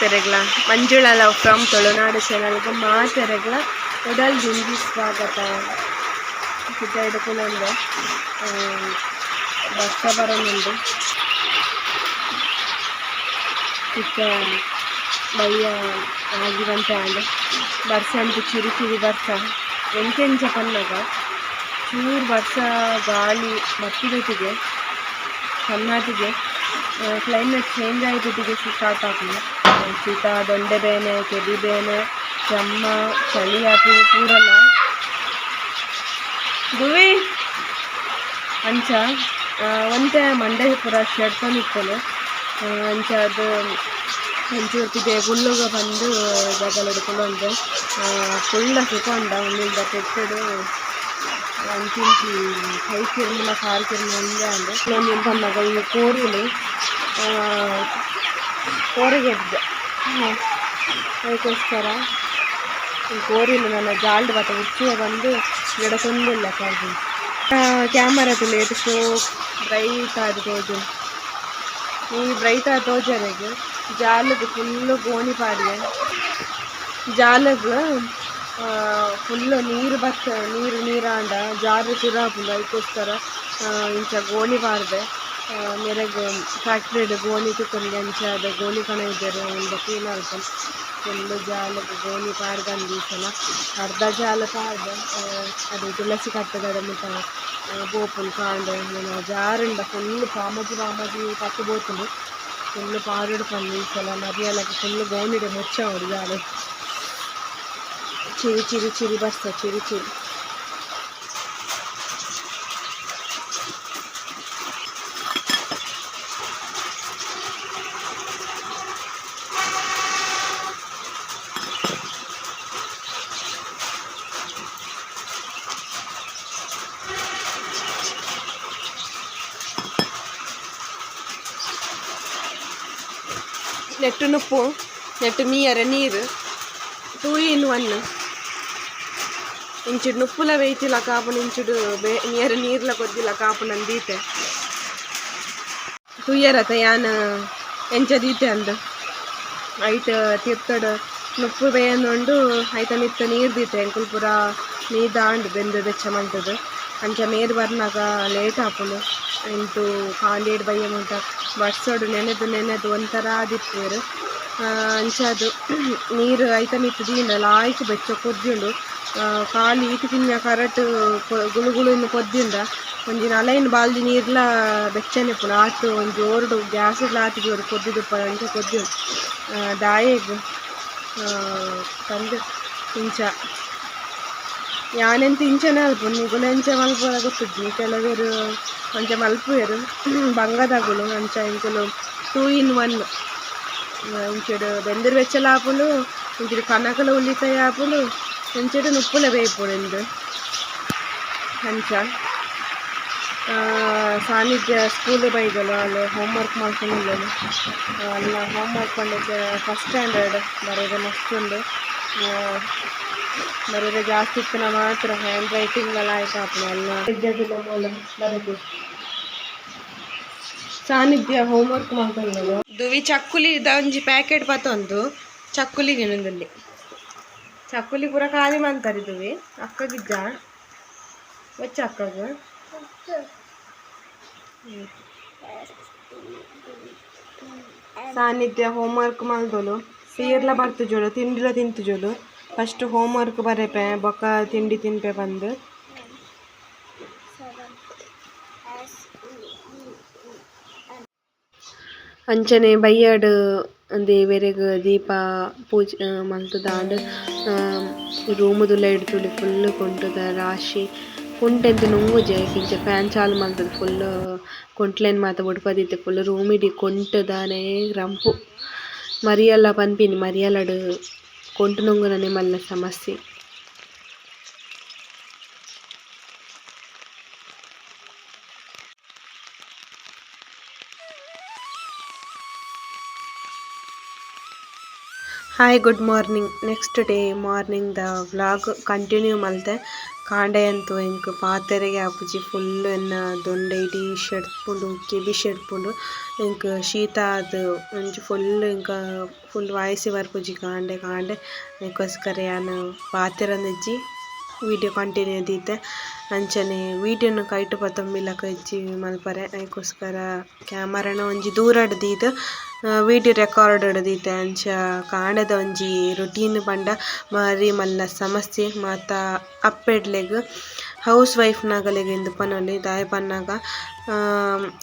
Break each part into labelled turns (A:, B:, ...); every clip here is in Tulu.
A: ಮಾತೆರೆಗ್ಲ ಮಂಜುಳಾ ಲವ್ ಫ್ರಮ್ ತುಳುನಾಡು ಚಾನಲ್ಗೆ ಮಾತೆರೆಗ್ಲ ಉಡಲ್ ದಿಂಜಿ ಸ್ವಾಗತ. ಪಿದಾಯ್ಡ್ ಕುಲೊಂದೆ ಬರ್ಸ ಬರೊಂದುಂಡು. ಇತ್ತೆ ಬಯ್ಯ ಆಜಿ ಗಂಟೆ ಆಂಡ್. ಬರ್ಸ ಅಂತು ಚಿರಿ ಚಿರಿ ಬರ್ಸ. ಎಂಚೆಂಚ ಪನ್ನಗ ಚೂರು ಬರ್ಸ ಗಾಳಿ ಬತ್ತಿದೊಟ್ಟಿಗೆ ಸಣ್ಣಾಟಿಗೆ ಕ್ಲೈಮೇಟ್ ಚೇಂಜ್ ಆಯಿಪೊಟ್ಟಿಗೆ ಸ್ಟಾರ್ಟ್ ಆಪುಂಡು. ಶೀತ, ದೊಂಡೆ ಬೇನೆ, ಕೆಬಿ ಬೇನೆ, ಕೆಮ್ಮ, ಚಳಿ ಆಪುಂಡು ಪೂರಲ. ದುವಿ ಅಂಚ ಒಂತೆ ಮಂಡೆ ಪೂರ ಶೆಡ್ತೊಂದಿಪ್ಪುಂಡು. ಅಂಚಾದ್ ಒಂಚೂರು ಪಿದಯಿ ಕುಲ್ಲುಗ ಪಂದ್ ಜಗಲಿಡ್ ಕುಲ್ಲೊಂದೆ. ಕುಲ್ಡ ಸುಖ ಉಂಡ ಉಂದುಲ್ದ ಪೆಟ್ಟುಡು ಅಂಚಿಂಚಿ ಕೈ ಕಿರ್ಮ್ನ ಕಾರ್ ಕಿರ್ಮ್ನ ಒಂಜೇ ಆಂಡ್. ಒಂಜಿ ಪನ್ನಗ ಈ ಕೋರಿಲು ಕೋರಿಗೆದ್ದ ಅಯಿಕೋಸ್ಕರ ಈ ಕೋರಿಲು ನನ್ನ ಜಾಲ್ಡ್ ಬತ್ತ ಉಚ್ಚುವ ಬಂದು ಗಿಡ ಪಾಡ್ದು. ಕ್ಯಾಮರಾ ತೂಲೆ ಶೋ ಬ್ರೈಟ್ ಆದ್ ತೋಜುಂಡು. ಈ ಬ್ರೈಟ್ ಆದ್ ತೋಜರೆಗ್ ಜಾಲಗ್ ಫುಲ್ ಗೋಣಿ ಪಾಡ್ಯೆ. ಜಾಲಗ್ ಫುಲ್ ನೀರು ಬತ್ತ ನೀರು ನೀರಾಂಡ ಜಾರು ಸುರು ಆಪುಂಡು. ಅಯಿಕೋಸ್ಕರ ಇಂಚ ಗೋಣಿ ಪಾಡ್ದೆ. ಮೆರೆಗ್ ಫ್ಯಾಕ್ಟ್ರಿಡ್ ಗೋಣಿ ತಿಕ್ಕುಂಡು ಅಂಚಾದ್ ಗೋಣಿ ಕನಯಿದೆರ್ ಉಂದು ಕ್ಲೀನ್ ಅಲ್ಪ ಫುಲ್ ಜಾಲಗ್ ಗೋಣಿ ಪಾಡ್ದಂದ್ ಈ ಸಲ ಅರ್ಧ ಜಾಲ ಪಾಡ್ದೆ. ಅದು ತುಳಸಿ ಕಟ್ಟೆದ ಮುಟ ಪೋಪುಂಡು ಕಾಂಡೆ. ನನ ಜಾರುಂಡ ಫುಲ್ ಪಾಮಜಿ ಪಾಮಜಿ ಪತ್ತ್ ಪೋತುಂಡು. ಫುಲ್ ಪಾಡೊಡು ಪಂದ್ ಈ ಸಲ ಮರಿಯಲಗ್ ಫುಲ್ ಗೋಣಿಡ್ ಮುಚ್ಚಾವೊಡು ಜಾಲ್. ಚಿರಿ ಚಿರಿ ಚಿರಿ ಬರ್ಸ ಚಿರಿ ಚಿರಿ. ನೆಟ್ಟು ನುಪ್ಪು ನೆಟ್ಟು ಮೀಯರೆ ನೀರು 2 in 1. ಇಂಚಿಡ್ ನುಪ್ಪುಲ ಬೇಯ್ತಿಲ ಕಾಪುನು, ಇಂಚಿಡ್ ಮೀಯರೆ ನೀರ್ಲ ಕೊದ್ದಿಲ ಕಾಪುನ ದೀತೆ. ತೂಯರತ ಯಾನ್ ಎಂಚ ದೀತೆ ಅಂದ್. ಐಟ್ ತಿರ್ತಡ್ ನುಪ್ಪು ಬೇಯೊಂದುಂಡು, ಐತ ಮಿತ್ತ್ ನೀರು ದೀತೆ. ಎಂಕುಲು ಪೂರ ಮೀದಾಂಡ್ ಬೆಂದ್ ಬೆಚ್ಚ ಮಲ್ತುದು. ಅಂಚ ಮೇರ್ ಬರ್ನಗ ಲೇಟ್ ಆಪುಂಡು. ಎಂಟು ಕಾಂಡೇಡ್ ಬಯ್ಯ ಮುಟ ಬರ್ಸೊಡು ನೆನೆದು ನೆನೆದು ಒಂಥರ ಆದಿಪ್ಪುವೆರ್. ಅಂಚಾದ್ ನೀರು ಐತ ಮಿತ್ತ್ ದೀಂಡ ಲಾಯ್ಕ್ ಬೆಚ್ಚ ಕೊದ್ಯುಂಡು. ಖಾಲಿ ಈತ್ ಕಿನ್ಯ ಕರಟ್ ಗುಳು ಗುಳುಂದು ಕೊದ್ಯುಂಡ ಒಂಜಿ ನಾಲೈನ್ ಬಾಲ್ದಿ ನೀರ್ಲ ಬೆಚ್ಚನೆ ಇಪ್ಪುಂಡು. ಆತ್ ಒಂಜಿ ಜೋರುಡು ಗ್ಯಾಸ್ ಡ್ಲ ಆತ್ ಜೋರು ಕೊದ್ದಿದುಪ್ಪಡ್ ಅಂಚ ಕೊದ್ಯುಂಡು. ದಾಯೆಗ್ ಪಂದ್ ಇಂಚ ಯಾನೆಂತ ಇಂಚನೆ ಮಲ್ಪುನು, ನಿಕುಲು ಎಂಚ ಮಲ್ಪುನ ಗೊತ್ತುಜ್ಜಿ. ಕೆಲವೆರ್ ಅಂಚ ಮಲ್ಪುವೆರ್ ಬಂಗದಗುಲು. ಅಂಚ ಎಂಕುಲು 2 in 1. ಇಂಚಿಡ್ ಬೆಂದುರು ಬೆಚ್ಚಲ ಆಪುಂಡು, ಇಂಚಿಡ್ ಕನಕಲ ಉಲ್ಲಿಕಾಯಿ ಆಪುಂಡು, ಇಂಚಿಡ್ ನುಪ್ಪುಲ ಬೇಯ್ಪುಂಡು ಇಂದ್. ಅಂಚ ಸಾನ್ನಿಧ್ಯ ಸ್ಕೂಲ್ ಬೈದೊಲು, ಅಲ್ ಹೋಮ್ವರ್ಕ್ ಮಲ್ತೊಂದುಲ್ಲೆರ್. ಅಲ್ನ ಹೋಮ್ವರ್ಕ್ ಪಂಡ ಫಸ್ಟ್ ಸ್ಟ್ಯಾಂಡರ್ಡ್ ಬರೆರೆ ಮಸ್ತ್ ಉಂಡು. ಬರೆರೆ ಜಾಸ್ತಿ ಇತ್ತಿನ ಮಾತ್ರ ಹ್ಯಾಂಡ್ ರೈಟಿಂಗ್ ಲ ಲಾಯ್ಕ್ ಆಪುಂಡು ಅಲ್ನ. ಮೂಲ ಬರೆಪು. ಸಾನ್ನಿಧ್ಯ ಹೋಮ್ವರ್ಕ್ ಮಲ್ತೊಂದುಲ್ಲೆರ್. ದುವಿ ಚಕ್ಕುಲಿ ದ ಒಂಜಿ ಪ್ಯಾಕೆಟ್ ಪತೊಂದು ಚಕ್ಕುಲಿ ತಿನೊಂದುಲ್ಲೆ. ಚಕ್ಕುಲಿ ಪೂರ ಖಾಲಿ ಮಲ್ತರ್ ಇದುವೆ. ಅಕ್ಕಗಿಜ್ಜ ಒಚ್ಚ ಅಕ್ಕಗ್. ಸಾನ್ನಿಧ್ಯ ಹೋಮ್ವರ್ಕ್ ಮಲ್ದೊಲು. ಸೀರ್ಲ ಬರ್ತುಜೋಲು, ತಿಂಡಿಲ ತಿಂತುಜೋಲು. ಫಸ್ಟ್ ಹೋಮ್ವರ್ಕ್ ಬರೆಪೆ ಬೊಕ ತಿಂಡಿ ತಿನ್ಪೆ ಪಂದ್. ಅಂಚನೆ ಬಯ್ಯಡ್ ದೇವೆರೆಗ್ ದೀಪ ಪೂಜೆ ಮಲ್ತುದಾಂಡ್. ರೂಮುದುಲೈಡ್ ತೂಲೆ ಫುಲ್ಲ್ ಕೊಂಟುದ ರಾಶಿ. ಕುಂಟೆಂತ ನುಂಗುಜೆ ಇಂಚ ಫ್ಯಾನ್ ಚಾಲು ಮಲ್ತುದು ಫುಲ್ಲ್ ಕೊಂಟ್ಲೆನ್ ಮಾತ ಬುಡ್ಪದಿತ್ತೆ. ಫುಲ್ಲ್ ರೂಮ್ ಇಡೀ ಕೊಂಟುದಾನೆ ರಂಪು. ಮರಿಯಲ ಪನ್ಪಿನಿ ಮರಿಯಲಡ್ ಕೊಂಟು ನುಂಗುನನೆ ಮಲ್ಲ ಸಮಸ್ಯೆ. Hi, good morning. Next day morning the vlog continue ಮಲ್ತೆ. ಕಾಂಡೆ ಅಂತೂ ಎಂಕ್ ಪಾತೆರೆಗೆ ಆಪುಜಿ ಫುಲ್ ಎನ್ನ ದೊಂಡೆ ಇಡೀ ಶೆಡ್ಪುಂಡು, ಕೆಬಿ ಶೆಡ್ಪುಂಡು. ಎಂಕ್ ಶೀತ ಆದ್ ಒಂಜಿ ಫುಲ್ ಎಂಕ್ ಫುಲ್ ವಾಯ್ಸ್ ಬರ್ಪುಜಿ ಕಾಂಡೆ ಕಾಂಡೆ. ಐಕೋಸ್ಕರ ಯಾನ್ ಪಾತೆರೊಂದಿಜ್ಜಿ, ವೀಡಿಯೋ ಕಂಟಿನ್ಯೂ ದೀತೆ. ಅಂಚನೆ ವೀಡಿಯೋನು ಕೈಟ್ ಪತೊಂಬಿಲಕ ಇಜ್ಜಿ ಮಲ್ಪರೆ. ಐಕೋಸ್ಕರ ಕ್ಯಾಮರಾನ ಒಂಜಿ ದೂರಡ್ ದೀದ್ ವೀಡಿಯೋ ರೆಕಾರ್ಡ್ ದೀತೆ. ಅಂಚ ಕಾಂಡೆದ ಒಂಜಿ ರುಟೀನ್ ಪಂಡ ಬಾರಿ ಮಲ್ಲ ಸಮಸ್ಯೆ ಮಾತ ಅಪ್ಪೆಡ್ಲೆಗ್, ಹೌಸ್ ವೈಫ್ ನಗಲೆಗ್ ಇಂದ್ ಪನೊಲಿ. ದಾಯೆ ಪನ್ನಗ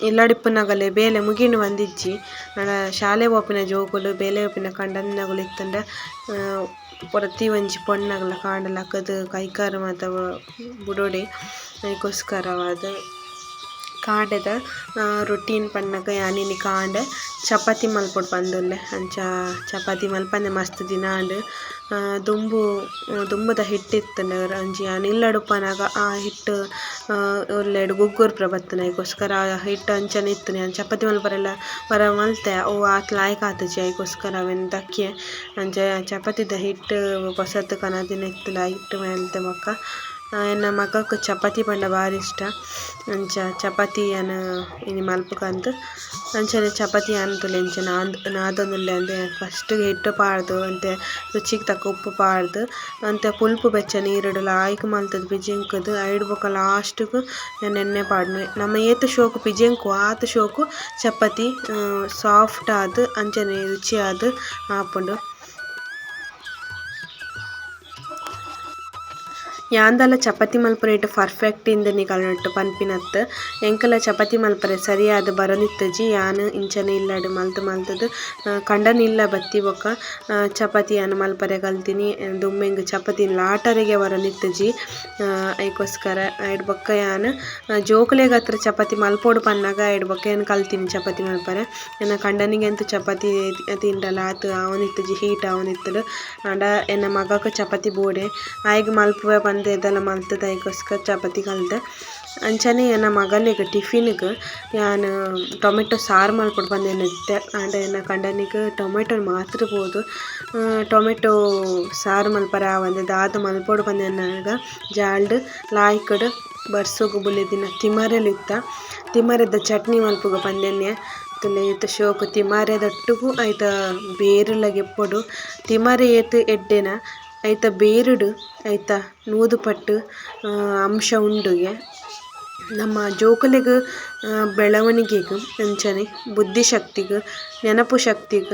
A: ಇಲ್ಲಡಿಪ್ಪುನಗಲೆ ಬೇಲೆ ಮುಗಿಂಡ್ ಬಂದಿಜ್ಜಿ. ಆಂಡ ಶಾಲೆ ಪೋಪಿನ ಜೋಕುಲು, ಬೇಲೆ ಪೋಪಿನ ಕಂಡನಿನಗುಲು ಇತ್ತುಂಡ ಪ್ರತಿ ಒಂಜಿ ಪೊಣ್ಣಗ್ಲ ಕಾಂಡೆ ಲಕ್ಕುದು ಕೈಕಾರ್ ಮಾತ ಬುಡೊಡೆ. ಐಕೋಸ್ಕರವಾದ್ ಕಾಂಡೆದ ರುಟೀನ್ ಪನ್ನಗ ಯಾನ್ ಇನಿ ಕಾಂಡೆ ಚಪಾತಿ ಮಲ್ಪೊಡು ಪಂದುಲ್ಲೆ. ಅಂಚ ಚಪಾತಿ ಮಲ್ಪಂದೆ ಮಸ್ತ್ ದಿನ ಆಂಡ್. ದುಂಬು ದುಂಬುದ ಹಿಟ್ಟು ಇತ್ತುಂಡು ಒಂಜಿ ಯಾನ್ ಇಲ್ಲಡ್ ಉಪ್ಪುನಗ ಆ ಹಿಟ್ಟು ಉಲ್ಲೆಡ್ ಗುಗ್ಗುರು ಪೂರ ಬತ್ತುಂಡು. ಐಕೋಸ್ಕರ ಆ ಹಿಟ್ಟು ಅಂಚನೆ ಇತ್ತುಂಡು. ಯಾನ್ ಚಪಾತಿ ಮಲ್ಪರೆಲ ಪೂರ ಮಲ್ತೆ, ಅವು ಆತ್ ಲಾಯ್ಕ್ ಆತುಜಿ. ಐಕೋಸ್ಕರ ಅವೆನ್ ದಕ್ಕಿಯೆ. ಅಂಚ ಚಪಾತಿದ ಹಿಟ್ಟು ಪೊಸತ್ ಕನದಿನ ಇತ್ತುಂಡು, ಆ ಹಿಟ್ಟು ಮಲ್ತೆ. ಬೊಕ್ಕ ಎನ್ನ ಮಗಕ್ ಚಪಾತಿ ಪಂಡ ಬಾರಿ ಇಷ್ಟ. ಅಂಚ ಚಪಾತಿ ಯಾನ್ ಇನಿ ಮಲ್ಪುಗಂದ್. ಅಂಚನೆ ಚಪಾತಿ ಯಾನ್ ತೂಲೆ ಇಂಚ ನಾದೊಂದುಲ್ಲೆ ಅಂದ್. ಫಸ್ಟ್ ಹಿಟ್ಟು ಪಾಡ್ದ್ ಒಂತೆ ರುಚಿಗ್ ತಕ್ಕ ಉಪ್ಪು ಪಾಡ್ದ್ ಒಂತೆ ಪುಲ್ಪು ಬೆಚ್ಚ ನೀರುಡು ಲಾಯ್ಕ್ ಮಲ್ತುದು ಪಿಜಿಂಕುದು ಐಡ್ ಬೊಕ ಲಾಸ್ಟ್ ಗು ಯಾನ್ ಎಣ್ಣೆ ಪಾಡ್ನೆ. ನಮ ಏತ್ ಶೋಕು ಪಿಜಿಂಕುವ ಆತ್ ಶೋಕು ಚಪಾತಿ ಸಾಫ್ಟ್ ಆದ್ ಅಂಚನೆ ರುಚಿ ಆದ್ ಆಪುಂಡು. ಯಾಂದಲ ಚಪಾತಿ ಮಲ್ಪುನೇಟ್ ಪರ್ಫೆಕ್ಟ್ ಇಂದ್ ನಿಕಲ್ನೊಟ್ಟು ಪನ್ಪಿನತ್. ಎಂಕಲ ಚಪಾತಿ ಮಲ್ಪರೆ ಸರಿಯಾದ್ ಬರೊಂದಿತ್ತುಜಿ. ಯಾನ್ ಇಂಚನೆ ಇಲ್ಲಡ್ ಮಲ್ತ್ ಮಲ್ತುದು ಕಂಡನಿ ಇಲ್ಲ ಬತ್ತಿ ಬೊಕ್ಕ ಚಪಾತಿ ಯಾನ್ ಮಲ್ಪರೆ ಕಲ್ತಿನಿ. ದುಂಬೆಂಗ್ ಚಪಾತಿ ಲಾಟರೆಗೆ ಬರೊಂದಿತ್ತುಜಿ. ಐಕೋಸ್ಕರ ಐಡ್ ಬೊಕ್ಕ ಯಾನ್ ಜೋಕುಲೆಗ್ ಅತ್ರ ಚಪಾತಿ ಮಲ್ಪೊಡು ಪನ್ನಗ ಐಡ್ ಬೊಕ್ಕ ಯಾನ್ ಕಲ್ತಿನಿ ಚಪಾತಿ ಮಲ್ಪರೆ. ಎನ್ನ ಕಂಡನಿಗೆ ಅಂತೂ ಚಪಾತಿ ತಿಂಡಲ ಆತ್ ಆವೊಂದಿತ್ತುಜಿ, ಹೀಟ್ ಆವೊಂದಿತ್ತುಂಡು. ಆಂಡ ಎನ್ನ ಮಗಕ್ ಚಪಾತಿ ಬೋಡೆ, ಆಯಗ್ ಮಲ್ಪುವೆ ಪಂದ್ ದಾಲ ಮಲ್ತುದು ಐಕೋಸ್ಕರ ಚಪಾತಿ ಕಲ್ತೆ. ಅಂಚನೆ ಎನ್ನ ಮಗಲೆಗ್ ಟಿಫಿನ್ಗ್ ಯಾನ್ ಟೊಮೆಟೊ ಸಾರು ಮಲ್ಪೊಡು ಪಂದ್ ಎನ್ನಿತ್ತೆ. ಆಂಡ ಎನ್ನ ಕಂಡನಿಗ್ ಟೊಮೆಟೊ ಮಾತ್ರ ಬೋಡು, ಟೊಮೆಟೊ ಸಾರು ಮಲ್ಪರೆ ಆವಂದೆ ದಾದ ಮಲ್ಪೊಡು ಪಂದ್ ಎನ್ನಗ ಜಾಲ್ಡ್ ಲಾಯ್ಕಡ್ ಬರ್ಸೊಗು ಬುಲೆದಿನ ತಿಮರೆಲು ಇತ್ತ, ತಿಮರೆದ ಚಟ್ನಿ ಮಲ್ಪುಗ ಪಂದ್ ಎನ್ನಿಯೆ. ತುಲೆ ಏತ್ ಶೋಕು ತಿಮರೆದೊಟ್ಟುಗು ಐತ ಬೇರುಲ ಗೆಪ್ಪೊಡು. ತಿಮರೆ ಏತ್ ಎಡ್ಡೆನ ಐತ ಬೇರುಡು ಐತ 100 ಪಟ್ಟು ಅಂಶ ಉಂಡುಗೆ. ನಮ್ಮ ಜೋಕುಲೆಗ್ ಬೆಳವಣಿಗೆಗ್ ಅಂಚನೆ ಬುದ್ಧಿಶಕ್ತಿಗ್, ನೆನಪು ಶಕ್ತಿಗ್,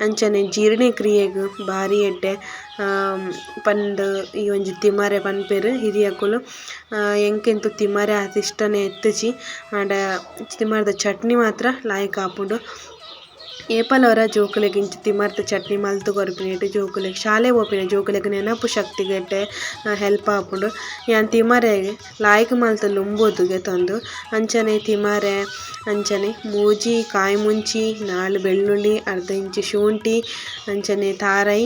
A: ಅಂಚನೆ ಜೀರ್ಣಕ್ರಿಯೆಗ್ ಬಾರಿ ಎಡ್ಡೆ ಪಂದ್ ಈ ಒಂಜಿ ತಿಮರೆ ಪನ್ಪೆರ್ ಹಿರಿಯಕುಲು. ಎಂಕೆಂತು ತಿಮರೆ ಆತ್ ಇಷ್ಟನೆ ಇತ್ತುಜಿ. ಆಂಡ ತಿಮರೆದ ಚಟ್ನಿ ಮಾತ್ರ ಲಾಯ್ಕ್ ಆಪುಂಡು. ಏಪಲ ಒರ ಜೋಕುಲೆಗ್ ಇಂಚ ತಿಮರೆದ ಚಟ್ನಿ ಮಲ್ತ್ ಕೊರ್ಪಿನೇಟ್ ಜೋಕುಲೆಗ್ ಶಾಲೆ ಪೋಪಿನ ಜೋಕುಲೆಗ್ ನೆನಪು ಶಕ್ತಿಗ್ ಎಡ್ಡೆ ಹೆಲ್ಪ್ ಆಪುಂಡು. ಯಾನ್ ತಿಮರೆ ಲಾಯ್ಕ್ ಮಲ್ತ್ ಲುಂಬುದು ಗೆತೊಂದು ಅಂಚನೆ ತಿಮರೆ ಅಂಚನೆ ಮೂಜಿ ಕಾಯಿ ಮುಂಚಿ, 4 ಬೆಳ್ಳುಳ್ಳಿ, ಅರ್ಧ ಇಂಚು ಶುಂಠಿ, ಅಂಚನೆ ತಾರೈ,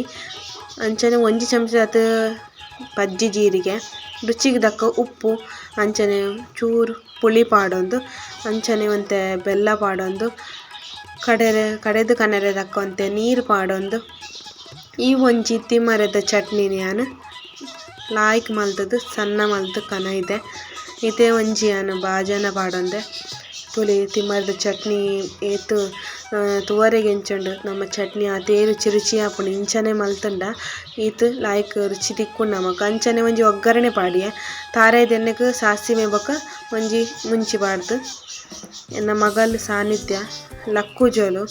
A: ಅಂಚನೆ ಒಂಜಿ ಚಮಚದಾತ್ ಪಜ್ಜಿ ಜೀರಿಗೆ, ರುಚಿಗ್ ದಕ್ಕ ಉಪ್ಪು, ಅಂಚನೆ ಚೂರು ಪುಳಿ ಪಾಡೊಂದು, ಅಂಚನೆ ಒಂತೆ ಬೆಲ್ಲ ಪಾಡೊಂದು, ಕಡೆದು ಕನರೆ ದಕ್ಕ ಒಂತೆ ನೀರು ಪಾಡೊಂದು ಈ ಒಂಜಿ ತಿಮರೆದ ಚಟ್ನಿನ್ ಯಾನ್ ಲಾಯ್ಕ್ ಮಲ್ತುದು ಸಣ್ಣ ಮಲ್ತ್ ಕನೈದೆ. ಇತ್ತೆ ಒಂಜಿ ಯಾನ್ ಬಾಜನ ಪಾಡೊಂದೆ. ತುಲಿ ತಿಮರೆದ ಚಟ್ನಿ ಏತ್ ತೂವರೆಗ್ ಎಂಚ ಉಂಡು. ನಮ್ಮ ಚಟ್ನಿ ಆತೇ ರುಚಿ ರುಚಿ ಆಪುಂಡು. ಇಂಚನೆ ಮಲ್ತುಂಡ ಈತ್ ಲಾಯ್ಕ್ ರುಚಿ ತಿಕ್ಕುಂಡು ನಮಕ್. ಅಂಚನೆ ಒಂಜಿ ಒಗ್ಗರಣೆ ಪಾಡಿಯೆ. ತಾರಾಯಿದ ಎಣ್ಣೆಗ್ ಸಾಸಿವೆ ಬೊಕ ಒಂಜಿ ಮುಂಚಿ ಪಾಡ್ದು. ಎನ್ನ ಮಗಲ್ ಸಾನ್ನಿಧ್ಯ ಲಕ್ಕುಜೋಲು.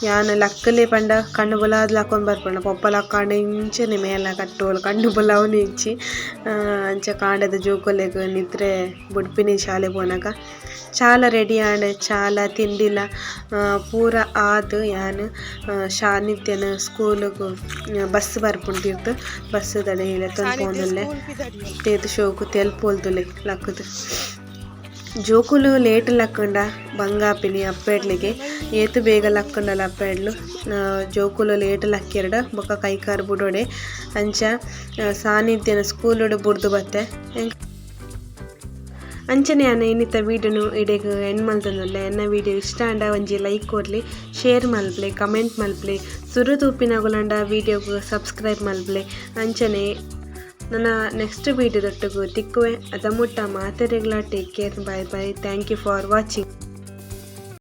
A: ಯಾನ್ ಲಕ್ಕಲೆ ಪಂಡ ಕಣ್ಣು ಬುಲಾದ್ ಲಕ್ಕೊಂದು ಬರ್ಪುಂಡು. ಪೊಪ್ಪ ಲಕ್ಕಾಂಡ ಇಂಚನೆ ಮೇಲ ಕಟ್ಟುವಳು, ಕಣ್ಣು ಬುಲಾವುನ ಇಜ್ಜಿ. ಅಂಚ ಕಾಂಡೆದ ಜೋಕುಲೆಗ್ ನಿದ್ರೆ ಬುಡ್ಪಿನಿ ಶಾಲೆ ಪೋನಗ. ಚಾಲ ರೆಡಿ ಆಂಡ್, ಚಾಲ ತಿಂಡಿಲ ಪೂರ ಆದ್ ಯಾನ್ ಸಾನ್ನಿಧ್ಯನ ಸ್ಕೂಲುಗು ಬಸ್ ಬರ್ಪುಂಡು ತಿರ್ತ್ ಬಸ್ ದಡೆ ಲೆತ್ತೊಂದು ಪೋವೊಂದುಲ್ಲೆ. ತೇತ್ ಶೋಕು ತೆಲ್ಪೊಲ್ದುಲ್ಲೆ ಲಕ್ಕುದು. ಜೋಕುಲು ಲೇಟ್ ಲಕ್ಕುಂಡ ಬಂಗಾಪಿನಿ ಅಪ್ಪೆಡ್ಲಿಗೆ. ಏತ್ ಬೇಗ ಲಕ್ಕುಂಡಲ ಅಪ್ಪೆಡ್ಲು ಜೋಕುಲು ಲೇಟ್ ಲಕ್ಕಿರಡ ಬೊಕ ಕೈಕಾರ್ ಬುಡೊಡೆ. ಅಂಚ ಸಾನ್ನಿಧ್ಯನ ಸ್ಕೂಲುಡು ಬುಡ್ದು ಬತ್ತೆ. ಅಂಚನೆ ಯಾನ್ ಇನ್ನಿತ ವೀಡಿಯೋನು ಇಡೆಗ್ ಎಂಡ್ ಮಲ್ತೊಂದುಲ್ಲೆ. ಎನ್ನ ವೀಡಿಯೋ ಇಷ್ಟ ಆಂಡ ಒಂಜಿ ಲೈಕ್ ಕೊರ್ಲೆ, ಶೇರ್ ಮಲ್ಪಲೆ, ಕಮೆಂಟ್ ಮಲ್ಪಲೆ. ಸುರು ತೂಪಿನಗುಲಂಡ ವೀಡಿಯೋಗ್ ಸಬ್ಸ್ಕ್ರೈಬ್ ಮಲ್ಪಲೆ. ಅಂಚನೆ ನನ್ನ ನೆಕ್ಸ್ಟ್ ವೀಡಿಯೋದೊಟ್ಟಿಗೆ ತಿಕ್ಕುವೆ. ಅದ ಮುಟ್ಟ ಮಾತೆರೆಗ್ಲ take care, bye bye, thank you for watching.